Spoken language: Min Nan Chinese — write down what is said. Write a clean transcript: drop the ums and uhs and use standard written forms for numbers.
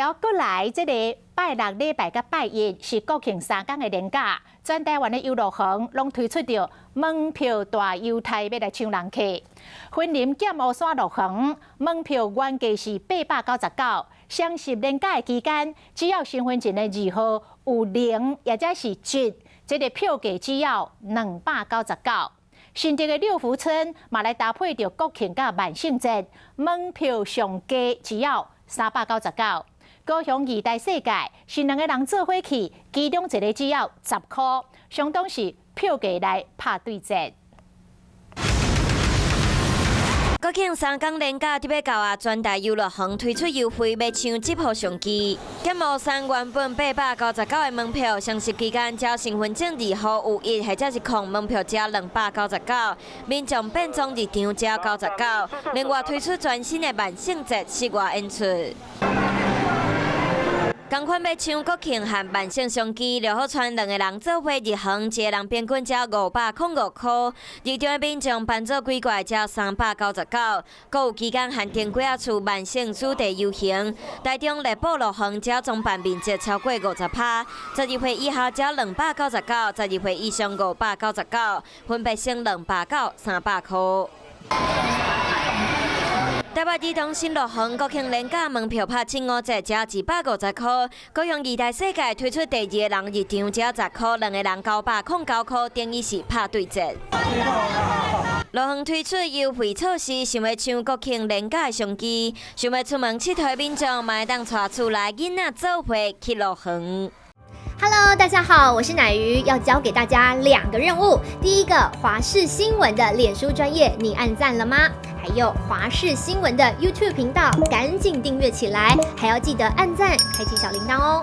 了，閣來這个拜六禮拜佮拜一是國慶3工的連假，全台灣的遊樂園攏推出著門票大優待，欲來搶人客。雲林劍湖山樂園門票原價是899，雙十連假的期間，只要身份證的字號有零抑者是一，這个票價只要299。新竹的六福村嘛來搭配著國慶佮萬聖節，門票上低只要399。高雄二代世界是兩個人做伙去，其中一个只要10箍，相當是票價來拍對折。國慶3工連假就欲到啊，全台遊樂園推出優惠，欲搶這波商機。劍湖山原本899的門票，雙十期間只要身份證字號有一或者是空，門票只要299，民眾變裝入場只要99。另外推出全新的萬聖節室外演出。仝款欲搶國慶和萬聖商機，六福村兩个人做伙入園，一个人平均只要505箍，入場的民眾扮做鬼怪只要399，閣有期間限定幾仔處萬聖主題遊行，台中麗寶樂園只要裝扮面積超過50趴，12歲以下只要299，12歲以上599，分別省200到300箍。台北兒童新樂園國慶連假門票拍75折，只要250箍。高雄二代世界推出第二個人入場只要10箍，兩个人909箍，等於是拍對折。樂園推出優惠措施，想欲搶國慶連假的商機，想欲出門𨑨迌的民眾，嘛會當帶厝內囡仔做伙去樂園。 Hello，大家好，我是乃瑜，要交給大家兩個任務。第一個，華視新聞的臉書專頁，你按讚了嗎？還有華視新聞的 YouTube 頻道，趕緊訂閱起來，還要記得按讚，開啟小鈴鐺哦。